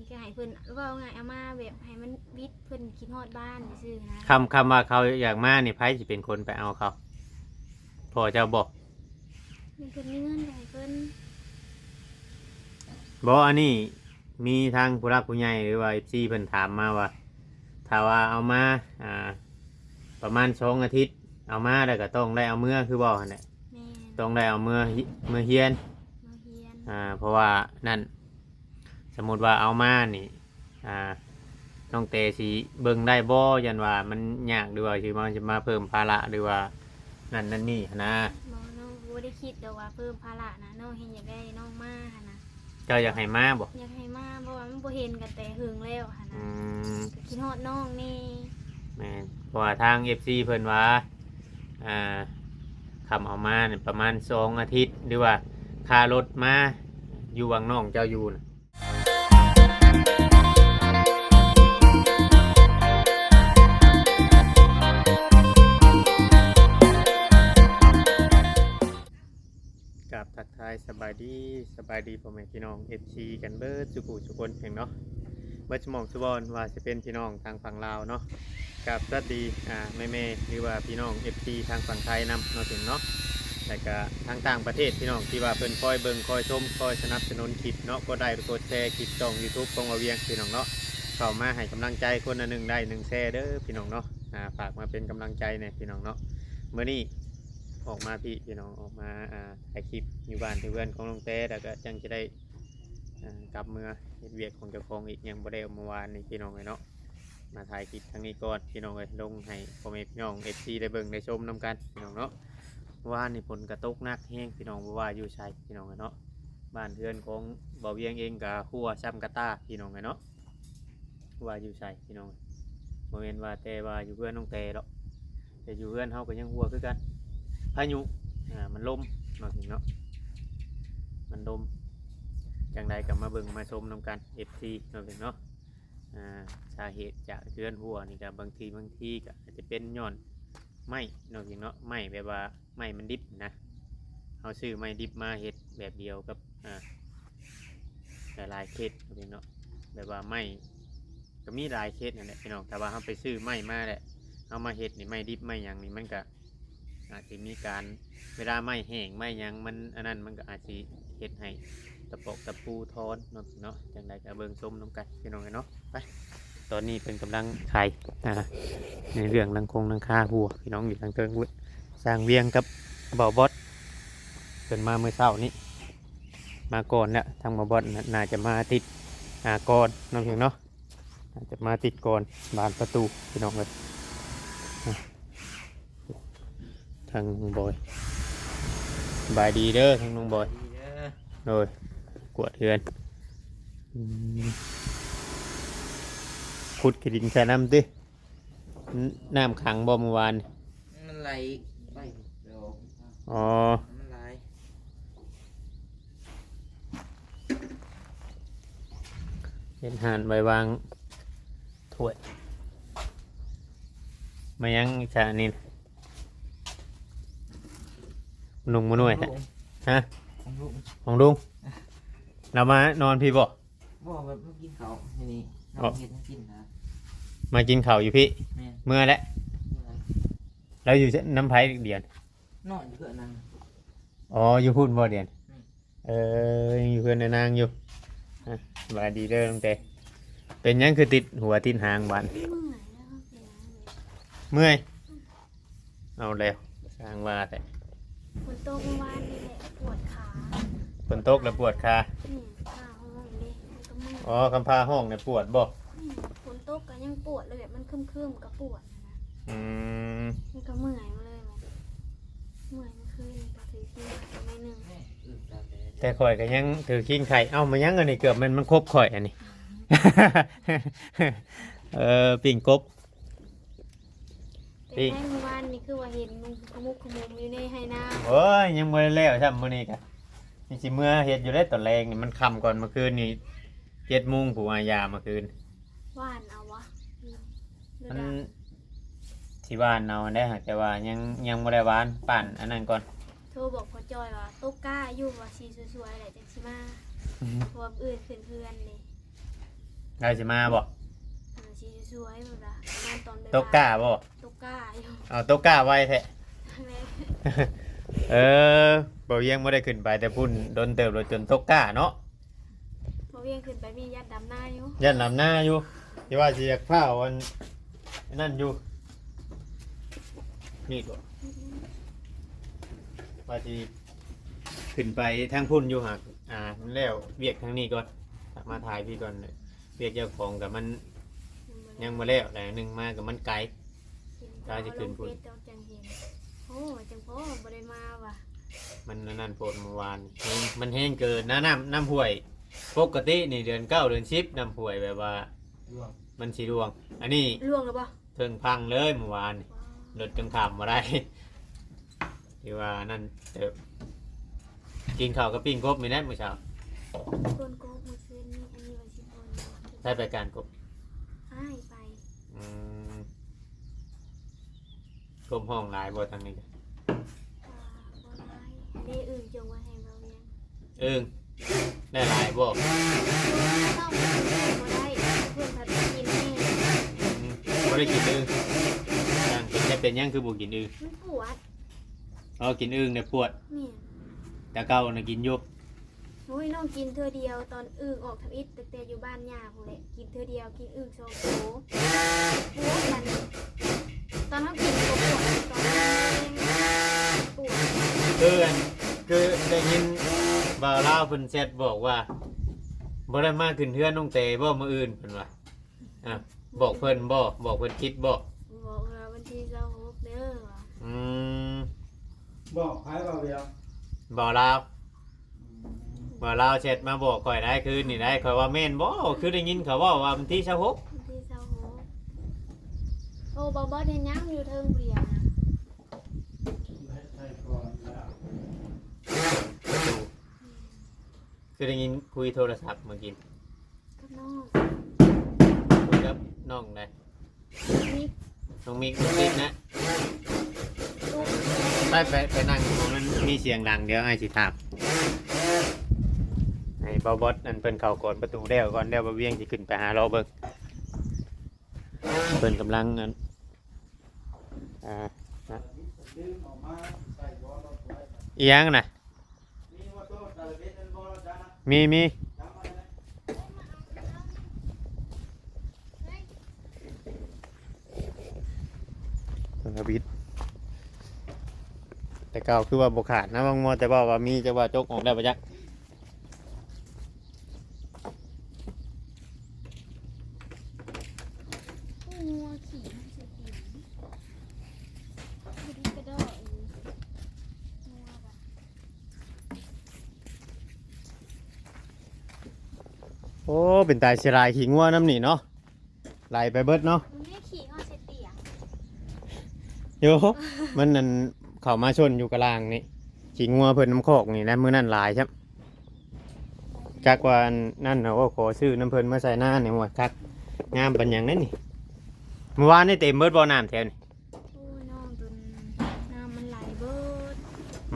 ກໍໃຫ້ເພິ່ນ ເວົ້າງ່າຍ ເອົາມາແບບໃຫ້ມັນວິດ ເພິ່ນຄິດຮອດບ້ານຊື່ໆນະ. ຄຳ ຄຳວ່າເຂົາຢາກມານີ້ ໃຜຊິເປັນຄົນໄປເອົາເຂົາ? ພໍ່ເຈົ້າບໍ? ແມ່ນເພິ່ນມີເງິນກໍໃຫ້ເພິ່ນ. ບໍ່ ອັນນີ້ມີທາງຜູ້ຫຼັກຜູ້ໃຫຍ່ ຫຼືວ່າເອັຟຊີເພິ່ນຖາມມາວ່າ ຖ້າວ່າເອົາມາ ອ່າ ປະມານສອງອາທິດ ເອົາມາແລ້ວກໍຕ້ອງໄດ້ເອົາເມືອ ຄືເວົ້າຫັ້ນແຫຼະ. ແມ່ນ. ຕ້ອງໄດ້ເອົາເມືອ ເມືອຮຽນ ເມືອຮຽນ. ອ່າ ເພາະວ່ານັ້ນ ສົມມຸດວ່າເອົາມານີ້ ອ່າ ນ້ອງແຕຊິເບິ່ງໄດ້ບໍ່? ຢ້ານວ່າມັນຍາກ ຫຼືວ່າຊິມາ ຊິມາເພີ່ມພາລະ ຫຼືວ່ານັ້ນນັ້ນນີ້ຫັ້ນນະ. ບໍ່ ນ້ອງບໍ່ໄດ້ຄິດດອກວ່າເພີ່ມພາລະນະ ນ້ອງແຮ່ງຢາກໄດ້ນ້ອງມາຫັ້ນນະ. ເຈົ້າຢາກໃຫ້ມາບໍ່? ຢາກໃຫ້ມາ ເພາະວ່າມັນບໍ່ເຫັນກັນແຕ່ເຫິງແລ້ວຫັ້ນນະ. ອືມ ກໍຄິດຮອດນ້ອງແດ່. ແມ່ນ ເພາະວ່າທາງເອັຟຊີເພິ່ນວ່າ ອ່າ ຄຳເອົາມານີ້ປະມານສອງອາທິດ ຫຼືວ່າຄ່າລົດມາຢູ່ວັງນ້ອງເຈົ້າຢູ່ນະ. ກາບທັກທາຍສະບາຍດີ ສະບາຍດີພໍ່ແມ່ພີ່ນ້ອງເອັຟຊີກັນເບິດສູ່ຜູ້ສູ່ຄົນເນາະ ເບິດສະໝອງສະບອນ ວ່າຊິເປັນພີ່ນ້ອງທາງຝັ່ງລາວເນາະ. ກາບສະຫວັດດີ ອ່າ ແມ່ໆ ຫຼືວ່າພີ່ນ້ອງເອັຟຊີທາງຝັ່ງໄທນຳເນາະ ເນາະ ແລະກະທາງຕ່າງປະເທດ ພີ່ນ້ອງທີ່ວ່າເພິ່ນຄອຍເບິ່ງ ຄອຍຊົມ ຄອຍສະໜັບສະໜູນຄລິບເນາະ ກົດໄລ ກົດແຊ ຄລິບຊ່ອງຢູທູບຂອງບ່າວວຽງ ພີ່ນ້ອງເນາະ. ເຂົ້າມາໃຫ້ກຳລັງໃຈຄົນລະໜຶ່ງໄລ ໜຶ່ງແຊເດີ ພີ່ນ້ອງເນາະ. ອ່າ ຝາກມາເປັນກຳລັງໃຈແດ່ ພີ່ນ້ອງເນາະ. ມື້ນີ້ອອກມາພີ້ ພີ່ນ້ອງ ອອກມາ ອ່າ ຖ່າຍຄລິບຢູ່ບ້ານທີ່ເຮືອນຂອງນ້ອງແຕ ແລ້ວກະຈັ່ງຈະໄດ້ ອ່າ ກັບເມືອເຮັດວຽກຂອງເຈົ້າຂອງອີກ ຍັງບໍ່ໄດ້ເອົາ ເມື່ອວານນີ້ ພີ່ນ້ອງເອີຍເນາະ. ມາຖ່າຍຄລິບທາງນີ້ກ່ອນ ພີ່ນ້ອງເອີຍ ລົງໃຫ້ພໍ່ແມ່ພີ່ນ້ອງເອັຟຊີໄດ້ເບິ່ງໄດ້ຊົມນຳກັນ ພີ່ນ້ອງເນາະ. ເມື່ອວານນີ້ຝົນກະຕົກໜັກແຮງ ພີ່ນ້ອງ ບໍ່ວ່າຢູ່ໃສ ພີ່ນ້ອງເອີຍເນາະ. ບ້ານເຮືອນຂອງບ່າວວຽງເອງກະຮົ່ວຊ່ຳກະຕ່າ ພີ່ນ້ອງເອີຍເນາະ. ວ່າຢູ່ໃສພີ່ນ້ອງ ບໍ່ແມ່ນວ່າແຕ່ວ່າຢູ່ເຮືອນນ້ອງແຕດອກ ແຕ່ຢູ່ເຮືອນເຮົາກໍຍັງຮົ່ວຄືກັນ. ພາຍຸ ອ່າ ມັນລົມເນາະ ເນາະ ມັນລົມ. ຈັ່ງໃດກໍມາເບິ່ງມາຊົມນຳກັນ ເອັຟຊີ ເນາະ ເນາະ. ອ່າ ສາເຫດຈາກເຮືອນຮົ່ວນີ້ກໍບາງທີ ບາງທີກໍອາດຈະເປັນຍ້ອນໄມ້ເນາະ ເນາະ ໄມ້ແບບວ່າ ໄມ້ມັນດິບນະ ເຮົາຊື້ໄມ້ດິບມາເຮັດແບບດຽວກັບ ອ່າ ຫຼາຍໆເຂດເນາະ ແບບວ່າໄມ້ກໍມີຫຼາຍເຂດນັ້ນແຫຼະພີ່ນ້ອງ. ແຕ່ວ່າເຮົາໄປຊື້ໄມ້ມາແຫຼະ ເຮົາມາເຮັດນີ້ ໄມ້ດິບໄມ້ຫຍັງນີ້ ມັນກໍອາດຈະມີການ ເວລາໄມ້ແຫ້ງໄມ້ຫຍັງມັນອັນນັ້ນ ມັນກໍອາດຊິເຮັດໃຫ້ຕະປອກຕະປູທອນເນາະ ເນາະ. ຈັ່ງໃດກໍເບິ່ງຊົມນຳກັນພີ່ນ້ອງເອີຍເນາະ. ໄປ ຕອນນີ້ເພິ່ນກຳລັງໄຂ ອ່າ ໃນເລື່ອງຫຼັງຄົງຫຼັງຄາຮົ້ວ ພີ່ນ້ອງ ຢູ່ທາງເທິງພຸ້ນ. ຊ່າງວຽງກັບບ່າວບອດ ເພິ່ນມາມື້ເຊົ້ານີ້ ມາກ່ອນແລ້ວ. ທາງບ່າວບອດໜ້າ ໜ້າຈະມາຕິດ ອ່າ ກ່ອນເນາະ ພີ່ນ້ອງເນາະ. ໜ້າຈະມາຕິດກ່ອນບານປະຕູ ພີ່ນ້ອງເອີຍ. ທາງນ້ອງບອຍ ສະບາຍດີເດີ ທາງນ້ອງບອຍ. ສະບາຍດີເດີ. ໂດຍ ກວດເຮືອນ ອືມ ຂຸດຂີ້ດິນໃສ່ນຳຕິ. ນ- ນ້ຳຂັງບໍ່ມື້ວານ? ມັນໄຫຼໄປແລ້ວ. ອໍ ມັນຫຼາຍ. ເຮັດຮ້ານໄວ້ວາງຖ້ວຍ ມາຫຍັງຊະນີ້? ນຸ່ງມາໜ່ວຍ ຮະ? ຂອງລຸງ ຂອງລຸງ. ລາວມານອນພີ້ບໍ່? ບໍ່ ແບບມາກິນເຂົ້າຢູ່ນີ້ ເອົາ ເຮັດໃຫ້ກິນນະ. ມາກິນເຂົ້າຢູ່ພີ້? ແມ່ນ. ເມືອແລ້ວ? ເມືອ. ລາວຢູ່ນຳໃຜດຽວ? ນອນຢູ່ເຮືອນນາງ. ອໍ ຢູ່ພຸ້ນບໍ່ດຽວ? ແມ່ນ. ເອີ ຍັງຢູ່ເຮືອນນາງຢູ່. ອ່ະ ສະບາຍດີເດີນ້ອງແຕ. ເປັນຫຍັງຄືຕິດຫົວຕິດຫາງບາດ? ເມື່ອຍແລ້ວ ເມື່ອຍ. ເອົາແລ້ວ ຊ່າງວ່າແທ້. ຝົນຕົກເມື່ອວານນີ້ແຫຼະ ປວດຂາ. ຝົນຕົກແລ້ວປວດຂາ? ແມ່ນ ຂາຮ້ອງເດ້ ມັນກໍເມື່ອຍ. ອໍ ຄຳພາຮ້ອງນີ້ປວດບໍ່? ແມ່ນ ຝົນຕົກກໍຍັງປວດເລີຍ ແບບມັນຄຶ້ມໆກໍປວດນະ. ອືມ ມັນກໍເມື່ອຍມາເລີຍ ເມື່ອຍເມື່ອຄືນນີ້ກໍຖືຄີງໄຂ້ໜ້ອຍໜຶ່ງ. ແຕ່ຂ້ອຍກໍຍັງຖືຄີງໄຂ້. ເອົ້າ ມາຫຍັງອັນນີ້? ເກືອບແມ່ນມັນຄົບຂ້ອຍອັນນີ້. ເອີ ປີ້ງກົບ. ເປັນໄງມື້ວານນີ້ຄືວ່າເຫັນຂະມຸກຂະມຸມຢູ່ໃນໄຮ່ນາ? ໂອ້ຍ ຍັງບໍ່ໄດ້ແລ້ວຊ້ຳ. ມື້ນີ້ກະ ນີ້ຊິເມືອເຮັດຢູ່ເດ້ຕອນແລງນີ້. ມັນຄ່ຳກ່ອນ ເມື່ອຄືນນີ້ເຈັດໂມງ ຜູ້ອາຢາເມື່ອຄືນ. ຫວ່ານເອົາວະ? ມັນຊິຫວ່ານເອົາແດ່ ແຕ່ວ່າຍັງ ຍັງບໍ່ໄດ້ຫວ່ານ ປ້ານອັນນັ້ນກ່ອນ. ໂທບອກພໍ່ຈ້ອຍວ່າຕົກກ້າຢູ່ ວ່າຊິສວຍໆແຫຼະຈັ່ງຊິມາ. ອືມ ເພາະວ່າມື້ອື່ນຂຶ້ນເຮືອນເດ້. ລາວຊິມາບໍ່? ເອີ ຊິສວຍໆ ພຸ້ນລະ ປະມານຕອນບ່າຍໆ ຕົກກ້າບໍ່? ຕົກກ້າຢູ່. ເອົາ ຕົກກ້າໄວແທ້. ແມ່ນ. ເອີ ບໍ່ວຽງບໍ່ໄດ້ຂຶ້ນໄປແຕ່ພຸ້ນດົນເຕີບແລ້ວ ຈົນຕົກກ້າເນາະ. ບໍ່ວຽງຂຶ້ນໄປມີຢ້ານດຳນາຢູ່. ຢ້ານດຳນາຢູ່. ທີ່ວ່າຊິຢາກພ້າວອັນ ອັນນັ້ນຢູ່. ນີ້ບໍ່? ອືມ ວ່າຊິຂຶ້ນໄປທາງພຸ້ນຢູ່ ຫາກ ອ່າ ມັນແລ້ວວຽກທາງນີ້ກ່ອນ ມາຖ່າຍພີ້ກ່ອນ. ວຽກເຈົ້າຂອງກໍມັນຍັງບໍ່ແລ້ວ ແລະໜຶ່ງມາກໍມັນໄກ ຖ້າຊິຂຶ້ນພຸ້ນ. ໂອ້ ຈັ່ງພໍບໍ່ໄດ້ມາວ່າ ມັນອັນນັ້ນໂພດ ເມື່ອວານແຮງ ມັນແຮງເກີນນະ. ນ້ຳ ນ້ຳຫ້ວຍ ປົກກະຕິນີ້ເດືອນເກົ້າເດືອນສິບ ນ້ຳຫ້ວຍແບບວ່າ ຫຼວງ ມັນຊິຫຼວງ. ອັນນີ້ຫຼວງແລ້ວບໍ່? ເທິງພັງເລີຍເມື່ອວານນີ້ ລົດຈົນຂ້າມບໍ່ໄດ້. ຖືວ່ານັ້ນເຕີບ. ກິນເຂົ້າກັບປີ້ງກົບນີ້ແຫຼະມື້ເຊົ້າ. ປົ່ນກົບມື້ຄືນນີ້ ອັນນີ້ວ່າຊິປົ່ນ. ໃຜໄປກ້ານກົບ? ອ້າຍໄປ. ອືມ ກົບຮ້ອງຫຼາຍບໍ່ທາງນີ້? ອ່າ ບໍ່ຫຼາຍ. ອັນນີ້ອຶ່ງຈົ່ງໄວ້ໃຫ້ເບົາວຽງ. ອຶ່ງໄດ້ຫຼາຍບໍ່? ເຈົ້າບໍ່ໄດ້ ເພິ່ນພັດກິນແນ່. ອືມ ບໍ່ໄດ້ກິນອຶ່ງ. ຫຍັງເປັນ ເປັນຫຍັງຄືບໍ່ກິນອຶ່ງ? ມັນປວດ. ອໍ ກິນອຶ່ງແລ້ວປວດ. ແມ່ນ. ແຕ່ເກົ່ານະກິນຢູ່. ໂອ້ຍ ນ້ອງກິນເທື່ອດຽວຕອນອຶ່ງອອກທຳອິດ ຕັ້ງແຕ່ຢູ່ບ້ານຍ່າພຸ້ນແຫຼະ. ກິນເທື່ອດຽວ ກິນອຶ່ງສອງໂຕ. ປວດບັດນີ້. ຕອນເຮົາກິນບໍ່ປວດ ຕອນແຮງປວດ. ຄືອັນ ຄືໄດ້ຍິນບ່າວລາວເພິ່ນແຊັດບອກວ່າ ບໍ່ໄດ້ມາຂຶ້ນເຮືອນນ້ອງແຕບໍ່ມື້ອື່ນ ເພິ່ນວ່າ. ອ່າ ບອກເພິ່ນບໍ່? ບອກເພິ່ນຜິດບໍ່? ບອກວ່າວັນທີຊາວຫົກເດີ. ອືມ ບອກໃຜ? ບ່າວວຽງ ບ່າວລາວ. ອືມ ບ່າວລາວແຊັດມາບອກຂ້ອຍໄດ໋ ຄືນນີ້ໄດ໋. ຂ້ອຍວ່າແມ່ນບໍ່? ຄືໄດ້ຍິນເຂົາເວົ້າວ່າວັນທີຊາວຫົກ. ວັນທີຊາວຫົກ. ໂອ້ ບ່າວບອດເຮັດຫຍັງຢູ່ເທິງຜູ້ດຽວນະ? ຄືໄດ້ຍິນຄຸຍໂທລະສັບເມື່ອກີ້ ກັບນ້ອງ ຄຸຍກັບນ້ອງໃດ? ມິກ ນ້ອງມິກ ນ້ອງມິກນະ. ໄປ ໄປ ໄປນັ່ງໝ່ອງນັ້ນມີສຽງດັງ ດຽວອ້າຍຊິຖາມ. ໃຫ້ບ່າວບອດນັ້ນເພິ່ນເຂົ້າກອນປະຕູແລ້ວກ່ອນ ແລ້ວບ່າວວຽງຊິຂຶ້ນໄປຫາເລາະເບິ່ງ. ເພິ່ນກຳລັງອັນ ອ່າ ນະ ອີຫຍັງນະ? ມີ ມີ ເພິ່ນທະວິດ. ແຕ່ເກົ່າຄືວ່າບໍ່ຂາດນະ ບາງໝໍ ແຕ່ເວົ້າວ່າມີ ຈັກວ່າຈົກອອກໄດ້ບໍ່ຈັກ. ໂອ້ ງົວຂີ່ມັນຊິຕີນ ບໍ່ດີກະດໍ້ອີກ ງົວວ່າ. ໂອ້ ເປັນຕາເສຍດາຍຂີ້ງົວນຳນີ້ເນາະ ໄຫຼໄປເບິດເນາະ. ມັນມີຂີ້ງອກໃສ່ຕຽງ ໂຍ ມັນນັ້ນເຂົ້າມາຊົນຢູ່ກະລ່າງນີ້ ຂີ້ງົວເພິ່ນນຳຄອກນີ້ແຫຼະ ມື້ນັ້ນຫຼາຍຊ້ຳ. ຈັກວ່າອັນນັ້ນນະ ໂອ້ ຂໍຊື້ນຳເພິ່ນມາໃສ່ນານີ້ ໂອ້ຍ ຄັກງາມປານຫຍັງເດ້ນີ້. ມື້ວານນີ້ເຕັມເບິດບໍ່ ນ້ຳແຖວນີ້? ໂອ້ຍ ນ້ອງ ຈົນນ້ຳມັນໄຫຼເບິດ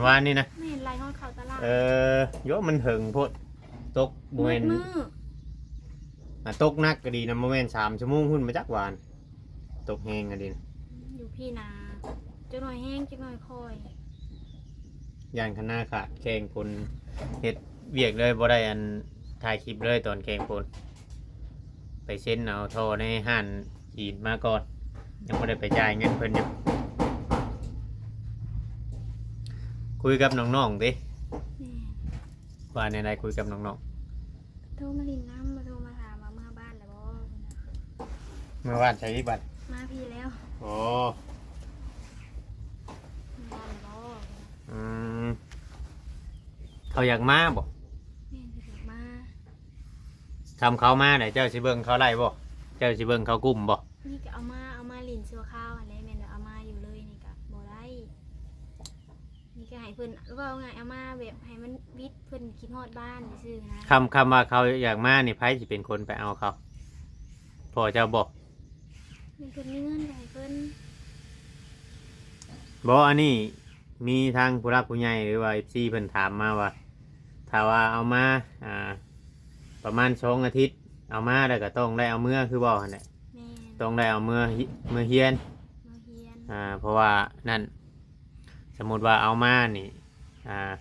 ວານນີ້ນະ. ແມ່ນ ໄຫຼຮອດເຂົ້າຕະຫຼາດ. ເອີ ໂຍ ມັນເຫິງໂພດ ຕົກບໍ່ແມ່ນ ເບິດມື້ ອ່າ ຕົກໜັກກໍດີນະ ບໍ່ແມ່ນສາມຊົ່ວໂມງພຸ້ນ ມາຈັກວານ ຕົກແຮງກໍດີນະ. ຢູ່ພີ້ນະ ຈັກໜ້ອຍແຮງ ຈັກໜ້ອຍຄ່ອຍ. ຢ້ານຄັນນາຂາດແຂ່ງຝົນ ເຮັດວຽກເລີຍ ບໍ່ໄດ້ອັນ ຖ່າຍຄລິບເລີຍຕອນແຂ່ງຝົນ. ໄປເຊັນເອົາທໍ່ໃນຮ້ານຈີນມາກ່ອນ ຍັງບໍ່ໄດ້ໄປຈ່າຍເງິນເພິ່ນຢູ່. ຄຸຍກັບນ້ອງໆຕິ? ແມ່ນ. ວ່າແນວໃດ ຄຸຍກັບນ້ອງໆ? ໂທມາຫຼິ້ນນຳ ໂທມາຖາມວ່າເມືອບ້ານແລ້ວບໍ່. ເມືອບ້ານໃສບັດ? ມາພີ້ແລ້ວ. ໂອ້ ເມືອບ້ານແລ້ວບໍ່. ອືມ ເຂົາຢາກມາບໍ່? ແມ່ນ ເຂົາຢາກມາ. ຄັນເຂົາມາແລ້ວ ເຈົ້າຊິເບິ່ງເຂົາໄດ້ບໍ່? ເຈົ້າຊິເບິ່ງເຂົາກຸ້ມບໍ່? ນີ້ກໍເອົາມາ ເອົາມາຫຼິ້ນຊົ່ວຄາວຫັ້ນແຫຼະ ແມ່ນວ່າເອົາມາຢູ່ເລີຍນີ້ກໍບໍ່ໄດ້. ນີ້ກໍໃຫ້ເພິ່ນ ເວົ້າງ່າຍ ເອົາມາແບບໃຫ້ມັນວິດ ເພິ່ນຄິດຮອດບ້ານຊື່ໆນະ. ຄຳ ຄຳວ່າເຂົາຢາກມານີ້ ໃຜຊິເປັນຄົນໄປເອົາເຂົາ? ພໍ່ເຈົ້າບໍ່? ແມ່ນເພິ່ນມີເງິນກໍໃຫ້ເພິ່ນ. ບໍ່ ອັນນີ້ມີທາງຜູ້ຫຼັກຜູ້ໃຫຍ່ ຫຼືວ່າ ເອັຟຊີ ເພິ່ນຖາມມາວ່າ ຖ້າວ່າເອົາມາ ອ່າ ປະມານສອງອາທິດ ເອົາມາແລ້ວກໍຕ້ອງໄດ້ເອົາເມືອຄືເວົ້າຫັ້ນແຫຼະ. ແມ່ນ. ຕ້ອງໄດ້ເອົາເມືອ ເມືອຮຽນ ເມືອຮຽນ. ອ່າ ເພາະວ່ານັ້ນ ສົມມຸດວ່າເອົາມານີ້ ອ່າ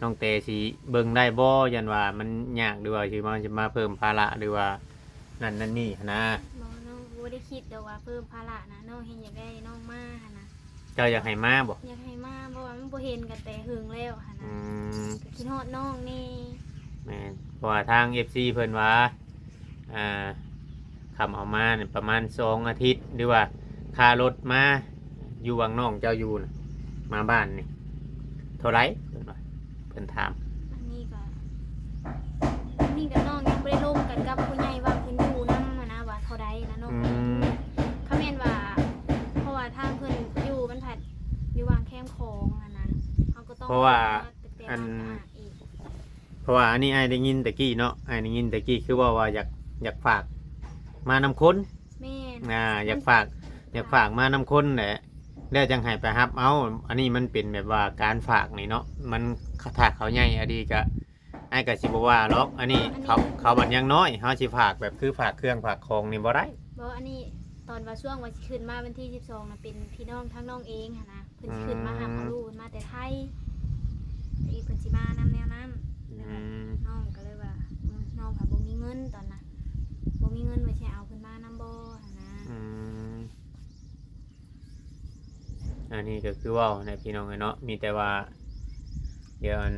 ນ້ອງແຕຊິເບິ່ງໄດ້ບໍ່? ຢ້ານວ່າມັນຍາກ ຫຼືວ່າຊິມາ ຊິມາເພີ່ມພາລະ ຫຼືວ່ານັ້ນນັ້ນນີ້ຫັ້ນນະ. ບໍ່ ນ້ອງບໍ່ໄດ້ຄິດດອກວ່າເພີ່ມພາລະນະ. ນ້ອງແຮ່ງຢາກໄດ້ນ້ອງມາຫັ້ນນະ. ເຈົ້າຢາກໃຫ້ມາບໍ່? ຢາກໃຫ້ມາ ເພາະວ່າມັນບໍ່ເຫັນກັນແຕ່ເຫິງແລ້ວຫັ້ນນະ. ອືມ ກໍຄິດຮອດນ້ອງແດ່. ແມ່ນ. ເພາະວ່າທາງເອັຟຊີເພິ່ນວ່າ ອ່າ ຄຳເອົາມານີ້ປະມານສອງອາທິດ ຫຼືວ່າຄ່າລົດມາຢູ່ວັງນ້ອງເຈົ້າຢູ່ນະ ມາບ້ານນີ້ເທົ່າໃດ? ເພິ່ນວ່າ ເພິ່ນຖາມ. ອັນນີ້ກໍ ອັນນີ້ກໍນ້ອງຍັງບໍ່ໄດ້ລົມກັນກັບຜູ້ໃຫຍ່ວ່າເພິ່ນຢູ່ນຳຫັ້ນນະ ວ່າເທົ່າໃດນະນ້ອງ. ອືມ ຄັນແມ່ນວ່າ ເພາະວ່າທາງເພິ່ນຢູ່ມັນພັດຢູ່ວາງແຄມຂອງຫັ້ນນະ ເຮົາກໍຕ້ອງ ເພາະວ່າ ມາແຕ່ ອັນ ລາວກໍອາດອີກ. ເພາະວ່າອັນນີ້ອ້າຍໄດ້ຍິນແຕ່ກີ້ເນາະ ອ້າຍໄດ້ຍິນແຕ່ກີ້ຄືເວົ້າວ່າຢາກ ຢາກຝາກມານຳຄົນ. ແມ່ນ. ອ່າ ຢາກຝາກ ຢາກຝາກມານຳຄົນແຫຼະ ແລ້ວຈັ່ງໃຫ້ໄປຮັບເອົາ. ອັນນີ້ມັນເປັນແບບວ່າການຝາກນີ້ເນາະ ມັນ ຖ້າເຂົາໃຫຍ່ອະດີກະ ອ້າຍກະຊິບໍ່ວ່າຫຼອກ. ອັນນີ້ ອັນນີ້ ເຂົາ ເຂົາບັດຍັງນ້ອຍ ເຮົາຊິຝາກແບບຄືຝາກເຄື່ອງຝາກຂອງນີ້ບໍ່ໄດ້. ບໍ່ ອັນນີ້ຕອນວ່າຊ່ວງວ່າຊິຂຶ້ນມາວັນທີສິບສອງນະ ເປັນພີ່ນ້ອງທາງນ້ອງເອງຫັ້ນນະ. ເພິ່ນຊິຂຶ້ນມາຮັບເອົາລູກ ອືມ ເພິ່ນມາແຕ່ໄທ ອີກເພິ່ນຊິມານຳແນວນັ້ນ. ອືມ ນ້ອງກໍເລີຍວ່າ ອືມ ນ້ອງກໍບໍ່ມີເງິນຕອນນັ້ນ ບໍ່ມີເງິນວ່າຊິເອົາເພິ່ນມານຳບໍ່ຫັ້ນນະ. ອືມ ອັນນີ້ກໍຄືເວົ້າແຫຼະພີ່ນ້ອງເອີຍເນາະ ມີແຕ່ວ່າດຽວອັນ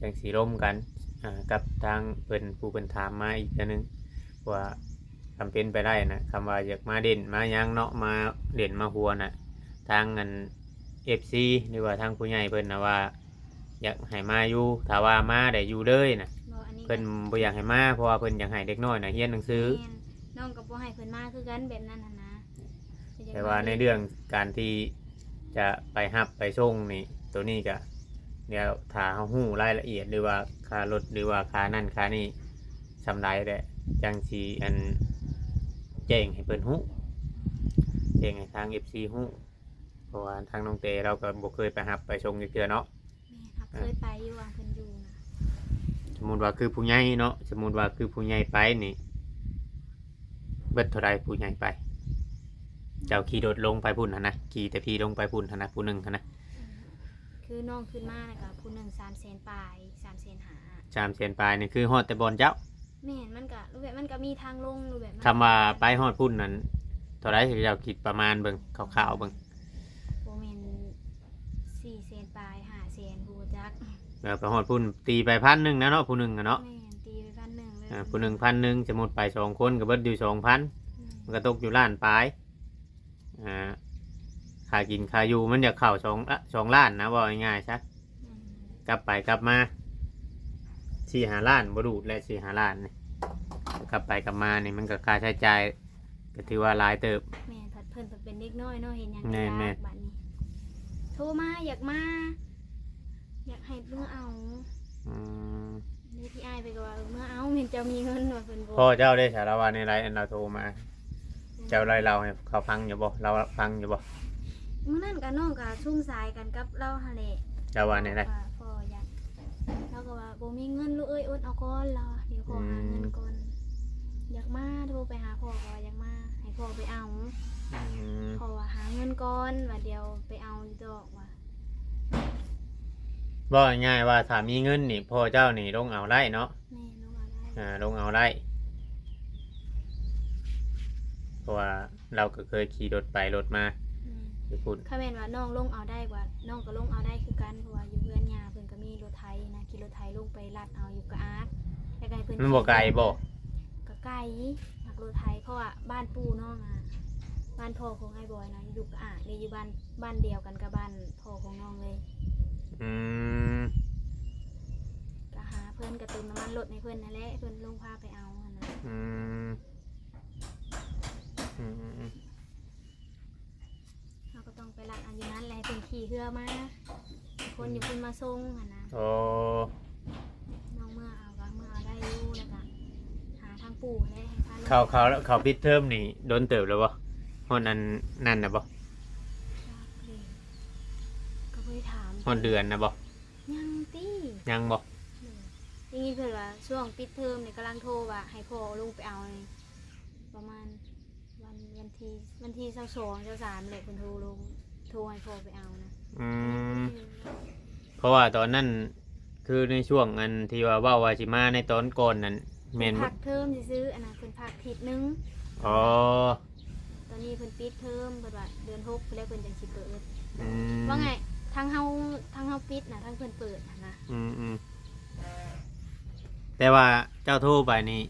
ຈັ່ງຊິລົມກັນ ອ່າ ກັບທາງເພິ່ນ ຜູ້ເພິ່ນຖາມມາອີກເທື່ອໜຶ່ງ ວ່າ ຄຳເປັນໄປໄດ້ນະ ຄຳວ່າຢາກມາຫຼິ້ນມາຫຍັງເນາະ ມາຫຼິ້ນມາຫົວນະ ທາງອັນ ເອັຟຊີ ຫຼືວ່າທາງຜູ້ໃຫຍ່ເພິ່ນນະວ່າ ຢາກໃຫ້ມາຢູ່ ຖ້າວ່າມາໄດ້ຢູ່ເລີຍນະ. ບໍ່ ອັນນີ້ ເພິ່ນບໍ່ຢາກໃຫ້ມາ ເພາະວ່າເພິ່ນຢາກໃຫ້ເດັກນ້ອຍນະຮຽນໜັງສື. ແມ່ນ. ນ້ອງກໍບໍ່ໃຫ້ເພິ່ນມາຄືກັນແບບນັ້ນຫັ້ນນະ. ແຕ່ວ່າໃນເລື່ອງການທີ່ຈະໄປຮັບໄປສົ່ງນີ້ ໂຕນີ້ກະດຽວຖ້າເຮົາຮູ້ລາຍລະອຽດ ຫຼືວ່າຄ່າລົດ ຫຼືວ່າຄ່ານັ້ນຄ່ານີ້ສ່ຳໃດແຫຼະ ຈັ່ງຊິອັນ ແຈ້ງໃຫ້ເພິ່ນຮູ້ ແຈ້ງໃຫ້ທາງເອັຟຊີຮູ້ ເພາະວ່າທາງນ້ອງເຕລາວກໍບໍ່ເຄີຍໄປຮັບໄປສົ່ງຈັກເທື່ອເນາະ. ແມ່ນ ຮັບເຄີຍໄປຢູ່ວ່າເພິ່ນຢູ່ນະ. ສົມມຸດວ່າຄືຜູ້ໃຫຍ່ເນາະ ສົມມຸດວ່າຄືຜູ້ໃຫຍ່ໄປນີ້ ເບິດເທົ່າໃດຜູ້ໃຫຍ່ໄປ? ເຈົ້າຂີ່ລົດລົງໄປພຸ້ນຫັ້ນນະ ຂີ່ແຕ່ພີ້ລົງໄປພຸ້ນຫັ້ນນະ ຜູ້ໜຶ່ງຫັ້ນນະ. ອືມ ຄືນ້ອງຂຶ້ນມານະກະຜູ້ໜຶ່ງສາມແສນປາຍ ສາມແສນຫ້າ ສາມແສນປາຍນີ້ຄືຮອດແຕ່ບ່ອນເຈົ້າ? ແມ່ນ ມັນກະ ແບບ ມັນກະມີທາງລົງ ແບບ ຄຳວ່າໄປຮອດພຸ້ນນັ້ນເທົ່າໃດ? ເຈົ້າຄິດປະມານເບິ່ງ ຄ່າວໆເບິ່ງ. ບໍ່ແມ່ນສີ່ແສນປາຍ ຫ້າແສນ ບໍ່ຮູ້ຈັກ. ແລ້ວໄປຮອດພຸ້ນ ຕີໄປພັນໜຶ່ງນະເນາະ ຜູ້ໜຶ່ງນະເນາະ. ແມ່ນ ຕີໄປພັນໜຶ່ງເລີຍ. ອ່າ ຜູ້ໜຶ່ງພັນໜຶ່ງ ສົມມຸດໄປສອງຄົນກໍເບິດຢູ່ສອງພັນ. ແມ່ນ ມັນກໍຕົກຢູ່ລ້ານປາຍ. ອ່າ ຄ່າກິນຄ່າຢູ່ມັນຢາກເຂົ້າສອງ ສອງລ້ານນະ ເວົ້າງ່າຍໆຊະ. ອືມ ກັບໄປກັບມາສີ່ຫ້າລ້ານ ບໍ່ດູດແຫຼະສີ່ຫ້າລ້ານນີ້ ກັບໄປກັບມານີ້ມັນກໍຄ່າໃຊ້ຈ່າຍກໍຖືວ່າຫຼາຍເຕີບ. ແມ່ນ ພັດເພິ່ນເປັນເດັກນ້ອຍເນາະ ເຮັດຫຍັງກໍຍາກ. ແມ່ນໆ ບາດນີ້ໂທມາ ຢາກມາ ຢາກໃຫ້ເມືອເອົາ. ອືມ ນີ້ທີ່ອ້າຍເພິ່ນກໍວ່າ ເອີ ເມືອເອົາ ແມ່ນເຈົ້າມີເງິນວ່າ ເພິ່ນບອກ. ພໍ່ເຈົ້າເດ້ ສາລະວ່າແນວໃດ ອັນລາວໂທມາ? ເຈົ້າໄດ້ເລົ່າໃຫ້ເຂົາຟັງຢູ່ບໍ່? ລາວຟັງຢູ່ບໍ່? ມື້ນັ້ນກະນ້ອງກະຊຸມສາຍກັນກັບລາວຫັ້ນແຫຼະ. ລາວວ່າແນວໃດ? ພໍ່ຢາກ ລາວກໍວ່າ ບໍ່ມີເງິນລູກເອີຍ ອົດເອົາກ່ອນ ລາວວ່າ ດຽວພໍ່ຫາເງິນກ່ອນ. ອືມ ຢາກມາ ໂທໄປຫາພໍ່ກໍວ່າຢາກມາ ໃຫ້ພໍ່ໄປເອົາ. ອືມ ພໍ່ວ່າຫາເງິນກ່ອນ ວ່າດຽວໄປເອົາຢູ່ດອກວ່າ. ເວົ້າງ່າຍໆວ່າ ຖ້າມີເງິນນີ້ ພໍ່ເຈົ້ານີ້ລົງເອົາໄດ້ເນາະ. ແມ່ນ ລົງເອົາໄດ້. ອ່າ ລົງເອົາໄດ້ ເພາະວ່າລາວກໍເຄີຍຂີ່ລົດໄປລົດມາ. ແມ່ນ ຢູ່ພຸ້ນ ຄັນແມ່ນວ່ານ້ອງລົງເອົາໄດ້ກວ່າ ນ້ອງກໍລົງເອົາໄດ້ຄືກັນ ເພາະວ່າຢູ່ເຮືອນຍ່າເພິ່ນກໍມີລົດໄຖນະ ຂີ່ລົດໄຖລົງໄປລັດເອົາຢູ່ກະອາດ. ແລ້ວກໍໃຫ້ເພິ່ນ ມັນບໍ່ໄກບໍ່? ກໍໄກ ມັກລົດໄຖ ເພາະວ່າບ້ານປູ່ນ້ອງນະ ບ້ານພໍ່ຂອງອ້າຍບອຍນະ ຢູ່ກະອາດເລີຍ ຢູ່ບ້ານ ບ້ານດຽວກັນກັບບ້ານພໍ່ຂອງນ້ອງເລີຍ. ອືມ ກໍຫາເພິ່ນ ກໍເຕີມນ້ຳມັນລົດໃຫ້ເພິ່ນຫັ້ນແຫຼະ ເພິ່ນລົງພາໄປເອົາຫັ້ນນະ. ອືມ ອືມໆໆ ເຮົາກໍຕ້ອງໄປລັດເອົາຢູ່ນັ້ນແຫຼະ ໃຫ້ເພິ່ນຂີ່ເຮືອມາ ຄົນຢູ່ພຸ້ນມາສົ່ງຫັ້ນນະ. ໂອ້ ນ້ອງເມືອເອົາກໍເມືອເອົາໄດ້ຢູ່ ແລ້ວກໍຫາທາງປູ່ແຫຼະ ໃຫ້ພາລົງ. ເຂົາ ເຂົາ ເຂົາປິດເທີມນີ້ດົນເຕີບແລ້ວບໍ່? ຮອດອັນນັ້ນນະບໍ່? ຈັກເດ ກໍບໍ່ໄດ້ຖາມ. ຮອດເດືອນນະບໍ່? ຍັງຕິ. ຍັງບໍ່? ໂດຍ. ໄດ້ຍິນເພິ່ນວ່າຊ່ວງປິດເທີມນີ້ກຳລັງໂທວ່າໃຫ້ພໍ່ລົງໄປເອົານີ້ ປະມານວັນ ວັນທີ ວັນທີຊາວສອງ ຊາວສາມແຫຼະ ເພິ່ນໂທລົງ ໂທໃຫ້ພໍ່ໄປເອົານະ. ອືມ ເພາະວ່າຕອນນັ້ນ ຄືໃນຊ່ວງອັນທີ່ວ່າເວົ້າວ່າຊິມາໃນຕອນກ່ອນນັ້ນ ແມ່ນບໍ່? ພັກເທີມຊື່ໆ ອັນນັ້ນເພິ່ນພັກທິດໜຶ່ງ. ອໍ ຕອນນີ້ເພິ່ນປິດເທີມ ເພິ່ນວ່າເດືອນຫົກພຸ້ນແຫຼະເພິ່ນຈັ່ງຊິເປີດ. ອືມ ວ່າໄງ ທາງເຮົາ ທາງເຮົາປິດນະ ທາງເພິ່ນເປີດຫັ້ນນະ. ອືມໆ ແຕ່ວ່າເຈົ້າໂທໄປນີ້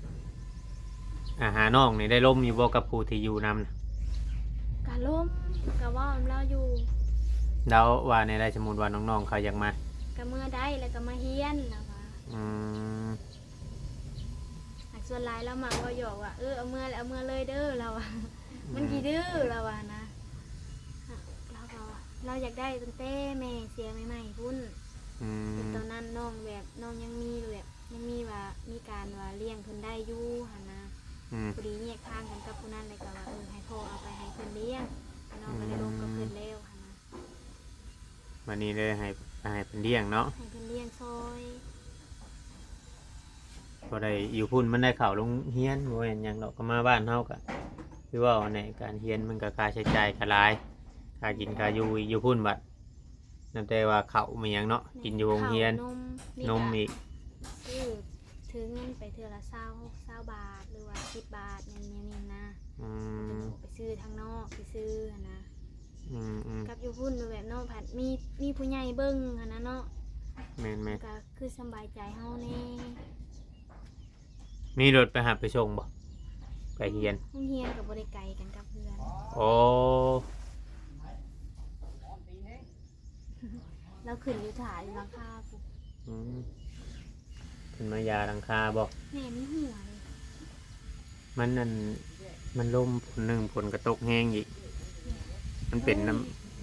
ອາ ຫານ້ອງນີ້ໄດ້ລົມຢູ່ບໍ່ກັບຜູ້ທີ່ຢູ່ນຳນະ? ກະລົມ ກະເວົ້ານຳລາວຢູ່. ລາວວ່າແນວໃດ ສົມມຸດວ່ານ້ອງໆເຂົາຢາກມາ? ກະເມືອໄດ້ ແລ້ວກະມາຮຽນ ລາວວ່າ. ອືມ ຫາກສ່ວນຫຼາຍລາວມັກເວົ້າຫຍອກວ່າ ເອີ ເອົາເມືອ ເອົາເມືອເລີຍເດີ ລາວວ່າ. ອືມ ມັນຂີ້ດື້ ລາວວ່ານະ. ລາວກໍວ່າລາວຢາກໄດ້ຕັ້ງແຕ່ແມ່ເສຍໃໝ່ໆພຸ້ນ. ອືມ ແຕ່ຕອນນັ້ນນ້ອງແບບ ນ້ອງຍັງມີແບບ ຍັງມີວ່າ ມີການວ່າລ້ຽງເພິ່ນໄດ້ຢູ່ຫັ້ນນະ. ອືມ ພໍດີແຍກທາງກັນກັບຜູ້ນັ້ນ ແລ້ວກໍວ່າ ເອີ ໃຫ້ພໍ່ເອົາໄປໃຫ້ເພິ່ນລ້ຽງ ແລ້ວນ້ອງກໍໄດ້ລົມກັບເພິ່ນແລ້ວຫັ້ນນະ. ບັດນີ້ເລີຍໃຫ້ ໃຫ້ເພິ່ນລ້ຽງເນາະ ໃຫ້ເພິ່ນລ້ຽງຊ່ອຍ. ບໍ່ໄດ້ ຢູ່ພຸ້ນມັນໄດ້ເຂົ້າໂຮງຮຽນ ບໍ່ແມ່ນຫຍັງດອກ ກໍມາບ້ານເຮົາກະຄືເວົ້າຫັ້ນແຫຼະ ການຮຽນມັນກະຄ່າໃຊ້ຈ່າຍກະຫຼາຍ ຄ່າກິນຄ່າຢູ່ອີກ ຢູ່ພຸ້ນບັດ ນັບແຕ່ວ່າເຂົ້າແມ່ນຫຍັງເນາະ ແມ່ນ ກິນຢູ່ໂຮງຮຽນ ເຂົ້າ ນົມ ນົມອີກ ຊື້ ຖືເງິນໄປເທື່ອລະຊາວ ຊາວບາດ ຫຼືວ່າສິບບາດ ແນວນີ້ນະ. ອືມ ເພິ່ນອອກໄປຊື້ທາງນອກຊື່ໆຫັ້ນນະ. ອືມໆ ກັບຢູ່ພຸ້ນແບບເນາະ ພັດມີ ມີຜູ້ໃຫຍ່ເບິ່ງຫັ້ນນະເນາະ. ແມ່ນໆ ກໍຄືສຳບາຍໃຈເຮົາແດ່. ມີລົດໄປຮັບໄປສົ່ງບໍ່? ໄປຮຽນ ໂຮງຮຽນກໍບໍ່ໄດ້ໄກກັນກັບເຮືອນ. ໂອ້ ລາວຂຶ້ນຢູ່ຖ້າຢູ່ຫຼັງຄາພຸ້ນ. ອືມ ເພິ່ນມາຢາຫຼັງຄາບໍ່? ແມ່ນ ມີຫົວເດ້. ມັນອັນ ມັນລົມ ຝົນໜຶ່ງ ຝົນກໍຕົກແຮງອີກ ມັນເປັນນ້ຳ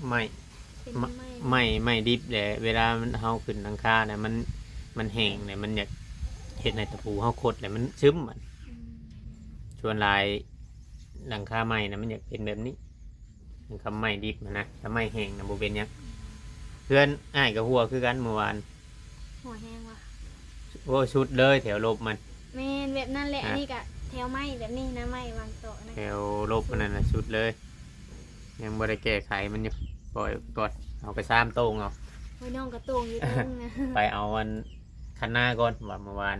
ໄມ້ ເປັນໄມ້ ໄມ້ ໄມ້ດິບແຫຼະ ເວລາມັນ ເຮົາຂຶ້ນຫຼັງຄານະ ມັນ ມັນແຫ້ງແຫຼະ ມັນຢາກເຮັດໃຫ້ຕະປູເຮົາຄົດແຫຼະ ມັນຊຶມ. ອືມ ສ່ວນຫຼາຍຫຼັງຄາໄມ້ນະ ມັນຢາກເປັນແບບນີ້ ຄັນໄມ້ດິບນະ ຖ້າໄມ້ແຫ້ງນະບໍ່ເປັນຫຍັງ. ເຮືອນອ້າຍກໍຮົ່ວຄືກັນມື້ວານ. ຫົວແຮງວ່າ ໂອ້ ສຸດເລີຍແຖວລົບມັນ. ແມ່ນ ແບບນັ້ນແຫຼະ. ອ່ະ ອັນນີ້ກະແຖວໄມ້ແບບນີ້ນະ ໄມ້ວາງໂຕະນະ ແຖວລົບມັນນັ້ນນະ ສຸດເລີຍ ຍັງບໍ່ໄດ້ແກ້ໄຂມັນຢູ່ ປ່ອຍໄປກ່ອນ ເອົາໄປຊາມໂຕ່ງເອົາ. ໂອ້ຍ ນ້ອງກະໂຕ່ງຢູ່ເທິງນະ ໄປເອົາອັນຄັນນາກ່ອນວ່າມື້ວານ.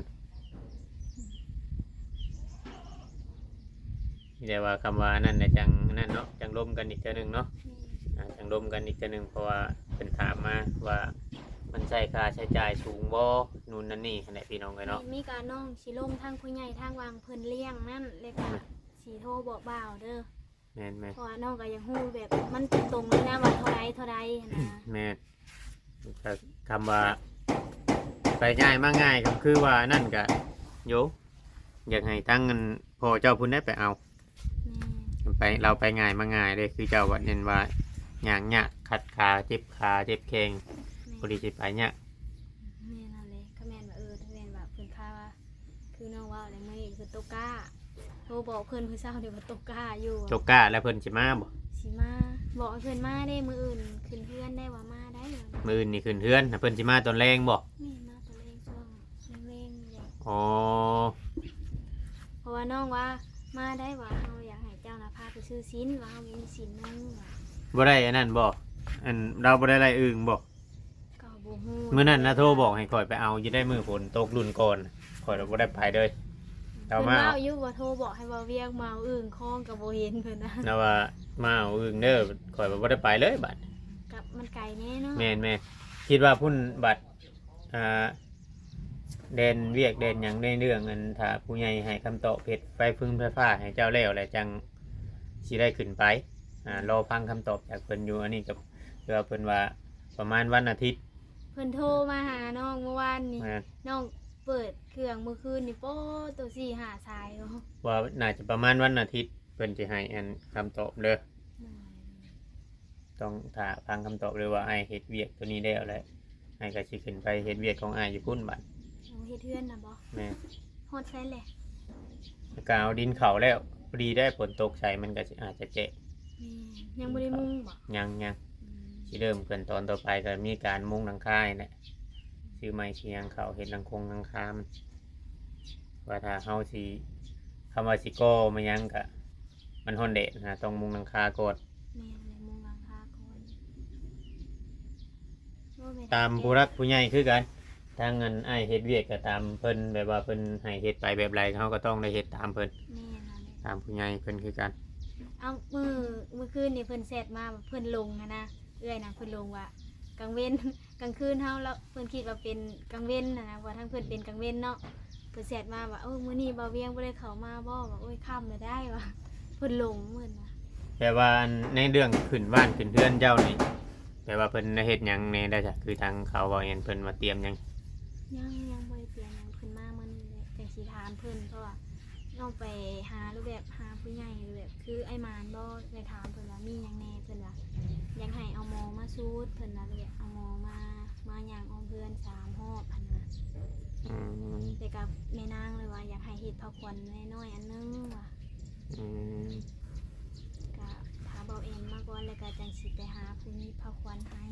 ມີແຕ່ວ່າຄຳວ່ານັ້ນແຫຼະ ຈັ່ງນັ້ນເນາະ ຈັ່ງລົມກັນອີກເທື່ອໜຶ່ງເນາະ. ແມ່ນ ອ່າ ຈັ່ງລົມກັນອີກເທື່ອໜຶ່ງ ເພາະວ່າເພິ່ນຖາມມາວ່າ ມັນໃຊ້ຄ່າໃຊ້ຈ່າຍສູງບໍ່ ນູ່ນນັ້ນນີ້ຫັ້ນແຫຼະ ພີ່ນ້ອງເອີຍເນາະ. ແມ່ນ ມີກະນ້ອງຊິລົມທາງຜູ້ໃຫຍ່ທາງວ່າງເພິ່ນລ້ຽງນັ້ນ ແລ້ວກະ ອືມ ຊິໂທບອກບ່າວເດີ. ແມ່ນໆ ເພາະວ່ານ້ອງກະຢາກຮູ້ແບບມັນຕົງໆເລີຍນະ ວ່າເທົ່າໃດເທົ່າໃດຫັ້ນນະ. ແມ່ນ ກໍຄຳວ່າໄປງ່າຍມາງ່າຍ ກໍຄືວ່ານັ້ນກະໂຍ ຢາກໃຫ້ທາງອັນພໍ່ເຈົ້າພຸ້ນໄດ້ໄປເອົາ. ແມ່ນ ໄປ ລາວໄປງ່າຍມາງ່າຍເດ້ ຄືເຈົ້າບັດນີ້ວ່າຍ່າງຍາກ ຂັດຂາ ເຈັບຂາເຈັບແຂ້ງ ແມ່ນ ພໍດີຊິໄປຍາກ. ແມ່ນນັ້ນແຫຼະ ກໍແມ່ນວ່າ ເອີ ຖ້າແມ່ນວ່າເພິ່ນຄາວ່າ ຄືນ້ອງເວົ້າແຫຼະ ມື້ນີ້ເພິ່ນຕົກກ້າ ໂທບອກເພິ່ນມື້ເຊົ້ານີ້ວ່າຕົກກ້າຢູ່. ຕົກກ້າແລ້ວເພິ່ນຊິມາບໍ່? ຊິມາ ບອກໃຫ້ເພິ່ນມາເດ້ ມື້ອື່ນຂຶ້ນເຮືອນໄດ້ ວ່າມາໄດ້. ມື້ອື່ນນີ້ຂຶ້ນເຮືອນ ເພິ່ນຊິມາຕອນແລງບໍ່? ແມ່ນ ມາຕອນແລງ ຊ່ວງແລງໆນີ້ແຫຼະ. ອໍ ເພາະວ່ານ້ອງວ່າມາໄດ້ ວ່າເຮົາຢາກໃຫ້ເຈົ້ານະພາໄປຊື້ຊີ້ນ ວ່າເຮົາບໍ່ມີຊີ້ນນຸ່ງ. ບໍ່ໄດ້ອັນນັ້ນບໍ່? ອັນ ລາວບໍ່ໄດ້ໄລ່ອຶ່ງບໍ່? ກໍບໍ່ຮູ້ ມື້ນັ້ນນະໂທບອກໃຫ້ຂ້ອຍໄປເອົາຢູ່ໄດ໋ ມື້ຝົນຕົກລຸ້ນກ່ອນ ຂ້ອຍລະບໍ່ໄດ້ໄປເລີຍ. ລາວມາ ເພິ່ນເວົ້າຢູ່ວ່າໂທບອກໃຫ້ເວົ້າວຽກມາເອົາອຶ່ງຄອງກໍບໍ່ເຫັນເພິ່ນນະ ລາວວ່າມາເອົາອຶ່ງເດີ ຂ້ອຍລະບໍ່ໄດ້ໄປເລີຍບາດ. ກັບມັນໄກແນ່ເນາະ. ແມ່ນໆ ຄິດວ່າພຸ້ນບາດ ອ່າ ແດນວຽກແດນຫຍັງ ໃນເລື່ອງອັນ ຖ້າຜູ້ໃຫຍ່ໃຫ້ຄຳຕອບເຮັດໄຟຟຶງໄຟຟ້າໃຫ້ເຈົ້າແລ້ວ ແລ້ວຈັ່ງຊິໄດ້ຂຶ້ນໄປ ອ່າ ອືມ ລໍຟັງຄຳຕອບຈາກເພິ່ນຢູ່. ອັນນີ້ກໍຄືວ່າເພິ່ນວ່າ ປະມານວັນອາທິດ ເພິ່ນໂທມາຫານ້ອງມື້ວານນີ້. ແມ່ນ ນ້ອງເປີດເຄື່ອງມື້ຄືນນີ້ ໂປ້ ໂຕສີ່ຫ້າສາຍເນາະ ວ່າໜ້າຈະປະມານວັນອາທິດ ເພິ່ນຊິໃຫ້ອັນຄຳຕອບເດີ. ໂດຍ ຕ້ອງຖ້າຟັງຄຳຕອບເລີຍວ່າອ້າຍເຮັດວຽກໂຕນີ້ແລ້ວ ແລ້ວອ້າຍກໍຊິຂຶ້ນໄປເຮັດວຽກຂອງອ້າຍຢູ່ພຸ້ນບາດ. ໂອ້ ເຮັດເຮືອນນະບໍ? ແມ່ນ. ຮອດໃສແຫຼະ? ແລ້ວກໍເອົາດິນເຂົ້າແລ້ວ ພໍດີໄດ້ຝົນຕົກໃສ່ ມັນກໍຊິອາດຈະແຈະ. ແມ່ນ. ດິນເຂົ້າ ຍັງບໍ່ໄດ້ມຸງບໍ? ຍັງໆ. ອືມ ຊິເລີ່ມຂັ້ນຕອນຕໍ່ໄປກໍມີການມຸງຫຼັງຄານີ້ແຫຼະ ຊິ ຊື້ໄມ້ຊື້ຫຍັງເຂົ້າເຮັດຫຼັງຄົງຫຼັງຄາມັນ ວ່າຖ້າເຮົາຊິ ຄຳວ່າຊິກໍ່ມາຫຍັງກະ ມັນຮ້ອນແດດນະ ຕ້ອງມຸງຫຼັງຄາກ່ອນ. ແມ່ນ ແມ່ນ ມຸງຫຼັງຄາກ່ອນ. ໂອ້ ແມ່ນ ຕາມຜູ້ຫຼັກຜູ້ໃຫຍ່ຄືກັນ ທາງອັນອ້າຍເຮັດວຽກກໍຕາມເພິ່ນ ແບບວ່າເພິ່ນໃຫ້ເຮັດໄປແບບໃດ ເຮົາກໍຕ້ອງໄດ້ເຮັດຕາມເພິ່ນ. ແມ່ນ ຕາມຜູ້ໃຫຍ່ເພິ່ນຄືກັນ. ເອົາ ມື້ ມື້ຄືນນີ້ເພິ່ນແຊັດມາ ເພິ່ນຫຼົງຫັ້ນນະ ເອື້ອຍນະ ເພິ່ນຫຼົງວ່າກາງເວັນ ກາງຄືນເຮົາ ລະ ເພິ່ນຄິດວ່າເປັນກາງເວັນຫັ້ນນະ ວ່າທາງເພິ່ນເປັນກາງເວັນເນາະ. ເພິ່ນແຊັດມາວ່າ ໂອ້ ມື້ນີ້ບ່າວວຽງບໍ່ໄດ້ເຂົ້າມາບໍ່? ວ່າ ໂອ້ຍ ຄ່ຳແລ້ວໄດ໋ ວ່າ ເພິ່ນຫຼົງມື້ນະ. ແປວ່າອັນໃນເລື່ອງຂຶ້ນບ້ານຂຶ້ນເຮືອນເຈົ້ານີ້ ແປວ່າເພິ່ນໄດ້ເຮັດຫຍັງແດ່ໄດ໋? ຄືທາງເຂົາເວົ້າແມ່ນເພິ່ນວ່າຕຽມຫຍັງ? ຍັງ ຍັງບໍ່ໄດ້ຕຽມຫຍັງ ເພິ່ນມາມື້ນີ້ແຫຼະ ຈັ່ງຊິຖາມເພິ່ນ ເພາະວ່າ ນ້ອງໄປຫາ ຫຼືແບບຫາຜູ້ໃຫຍ່ ຫຼືແບບຄືອ້າຍມານບໍ່ ໄປຖາມເພິ່ນວ່າມີຫຍັງແດ່ ເພິ່ນວ່າຢາກໃຫ້ເອົາໝໍມາສູດ ເພິ່ນວ່າແບບເອົາໝໍມາ ມາຍ່າງອ້ອມເຮືອນສາມຮອບຫັ້ນນະ. ອືມ ແລ້ວກໍແມ່ນາງເລີຍວ່າຢາກໃຫ້ເຮັດຜ້າຂວັນນ້ອຍໆອັນໜຶ່ງວ່າ. ອືມ ກະຖ້າເບົາແອນມາກ່ອນ ແລ້ວກະຈັ່ງຊິໄປຫາຜູ້ມີຜ້າຂວັນໃຫ້.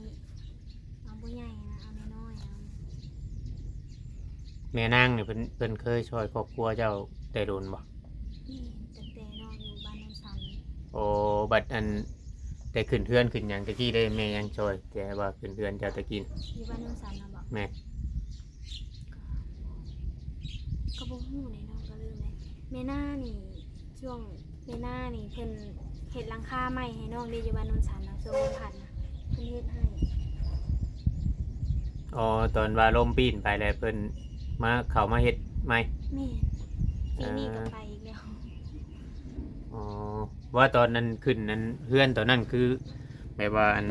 ເອົາບໍ່ໃຫຍ່ນະ ເອົານ້ອຍໆເອົາ. ແມ່ນາງນີ້ເພິ່ນ ເພິ່ນເຄີຍຊ່ອຍຄອບຄົວເຈົ້າແຕ່ດົນບໍ່? ແມ່ນ ຕັ້ງແຕ່ນ້ອງຢູ່ບ້ານໂນນສັນ. ໂອ້ ບັດອັນ ແຕ່ຂຶ້ນເຮືອນຂຶ້ນຫຍັງແຕ່ກີ້ເດ້ ແມ່ຍັງຊ່ອຍ ແຕ່ວ່າຂຶ້ນເຮືອນເຈົ້າແຕ່ກີ້ ຢູ່ບ້ານໂນນສັນນະບໍ? ແມ່ນ. ກໍ ກໍບໍ່ຮູ້ແຫຼະ ນ້ອງກໍລືມແຫຼະ. ແມ່ນານີ້ ຊ່ວງແມ່ນານີ້ເພິ່ນເຮັດຫຼັງຄາໃໝ່ໃຫ້ນ້ອງເດ້ ຢູ່ບ້ານໂນນສັນນະ ຊ່ວງລົມພັດນະ ເພິ່ນເຮັດໃຫ້. ອໍ ຕອນວ່າລົມປີ້ນໄປແລ້ວເພິ່ນມາ ເຂົ້າມາເຮັດໃໝ່. ແມ່ນ ປີນີ້ກໍໄປອີກແລ້ວ. ອໍ ວ່າຕອນນັ້ນຂຶ້ນນັ້ນ ເຮືອນຕອນນັ້ນຄືແບບວ່າອັນ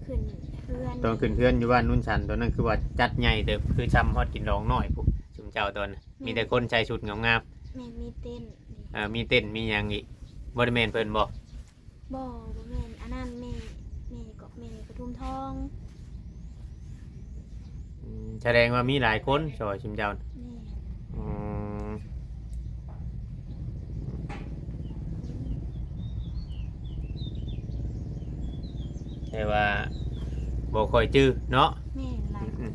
ຂຶ້ນເຮືອນ ຕອນຂຶ້ນເຮືອນຢູ່ບ້ານໂນນສັນຕອນນັ້ນ ຄືວ່າຈັດໃຫຍ່ເຕີບ ຄືຊ່ຳຮອດກິນດອງນ້ອຍພຸ້ນ ຊຸມເຈົ້າຕອນນັ້ນ. ແມ່ນ ມີແຕ່ຄົນໃສ່ຊຸດງາມໆ. ແມ່ນ ມີເຕັນ ເອີ ມີເຕັນມີຫຍັງອີກ ບໍ່ໄດ້ແມ່ນເພິ່ນບໍ່? ບໍ່ ບໍ່ແມ່ນ ອັນນັ້ນແມ່ ແມ່ກໍ ແມ່ປະທຸມທອງ. ອືມ ສະແດງວ່າມີຫຼາຍຄົນຊ່ອຍຊຸມເຈົ້າ. ແມ່ນ. ອືມ ແຕ່ວ່າບໍ່ຄ່ອຍຈື່ເນາະ. ແມ່ນ ຫຼາຍຄົນ. ອືມ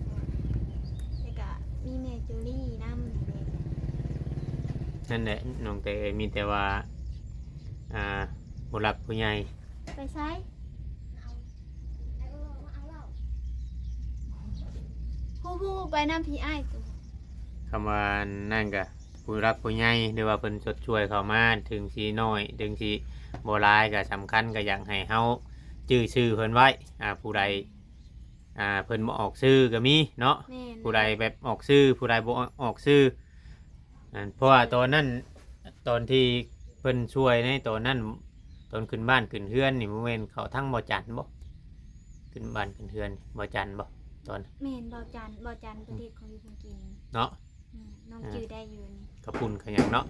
ແລ້ວກະມີແມ່ຈູລີນຳນີ້ແຫຼະ. ນັ້ນແຫຼະ ນ້ອງແຕ່ມີແຕ່ວ່າ ອ່າ ຜູ້ຫຼັກຜູ້ໃຫຍ່. ໄປໃສ? ຜູ້ ຜູ້ໄປນຳພີ່ອ້າຍ. ຄຳວ່ານັ້ນກະ ຜູ້ຫຼັກຜູ້ໃຫຍ່ ຫຼືວ່າເພິ່ນຊົດຊ່ວຍເຂົ້າມາ ເຖິງຊິໜ້ອຍ ເຖິງຊິບໍ່ຫຼາຍ ກະສຳຄັນ ກະຢາກໃຫ້ເຮົາຈື່ຊື່ເພິ່ນໄວ້. ອ່າ ຜູ້ໃດ ອ່າ ເພິ່ນບໍ່ອອກຊື່ກໍມີເນາະ. ແມ່ນ. ຜູ້ໃດແບບອອກຊື່ ຜູ້ໃດບໍ່ອອກຊື່. ອັນ ເພາະວ່າຕອນນັ້ນ ຕອນທີ່ເພິ່ນຊ່ວຍໃນຕອນນັ້ນ ຕອນຂຶ້ນບ້ານຂຶ້ນເຮືອນນີ້ ບໍ່ແມ່ນເຂົາທັງບໍ່ຈັນບໍ່? ຂຶ້ນບ້ານຂຶ້ນເຮືອນບໍ່ຈັນບໍ່ຕອນ? ແມ່ນ ບໍ່ຈັນ ບໍ່ຈັນ ເພິ່ນເຮັດຂອງຢູ່ຂອງກິນເນາະ. ແມ່ນ ນ້ອງຈື່ໄດ້ຢູ່ນີ້ ເຂົ້າປຸ້ນເຂົ້າຫຍັງເນາະ.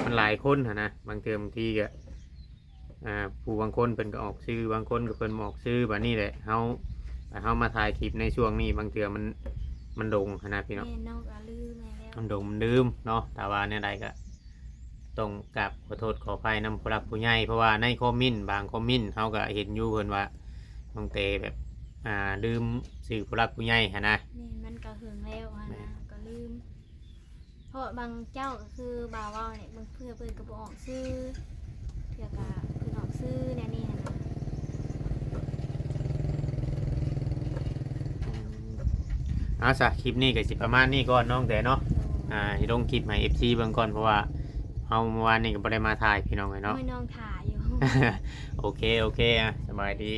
ມັນຫຼາຍຄົນຫັ້ນນະ ບາງເທື່ອບາງທີກໍ ອ່າ ຜູ້ບາງຄົນເພິ່ນກໍອອກຊື່ ບາງຄົນກໍເພິ່ນບໍ່ອອກຊື່. ບາດນີ້ແຫຼະ ເຮົາ ເຮົາມາຖ່າຍຄລິບໃນຊ່ວງນີ້ ບາງເທື່ອມັນ ມັນດົງຫັ້ນນະພີ່ນ້ອງ. ແມ່ນ ນ້ອງກໍລືມແລ້ວ ມັນດົງມັນລືມເນາະ. ຖ້າວ່າແນວໃດກໍຕ້ອງກາບຂໍໂທດຂໍອະໄພນຳຜູ້ຫຼັກຜູ້ໃຫຍ່ ເພາະວ່າໃນຄອມເມັນບາງຄອມເມັນ ເຮົາກໍເຫັນຢູ່ເພິ່ນວ່າ ນ້ອງແຕ່ແບບ ອ່າ ລືມຊື່ຜູ້ຫຼັກຜູ້ໃຫຍ່ຫັ້ນນະ. ແມ່ນ ມັນກໍເຫິງແລ້ວຫັ້ນນະ ແມ່ນ ກໍລືມ. ເພາະບາງເຈົ້າກໍຄືບ່າວເວົ້ານີ້ ບາງເທື່ອເພິ່ນກໍບໍ່ອອກຊື່ ເທື່ອກໍເພິ່ນອອກຊື່ແນວນີ້ຫັ້ນນະ. ເອົາຊະ ຄລິບນີ້ກໍຊິປະມານນີ້ກ່ອນນ້ອງແຕ່ເນາະ. ໂດຍ ອ່າ ຊິລົງຄລິບໃຫ້ເອັຟຊີເບິ່ງກ່ອນ ເພາະວ່າເຮົາເມື່ອວານນີ້ກໍບໍ່ໄດ້ມາຖ່າຍພີ່ນ້ອງເອີຍເນາະ. ໂອ້ຍ ນ້ອງຖ້າຢູ່. ໂອເຄ ໂອເຄ ອ່ະ ສະບາຍດີ.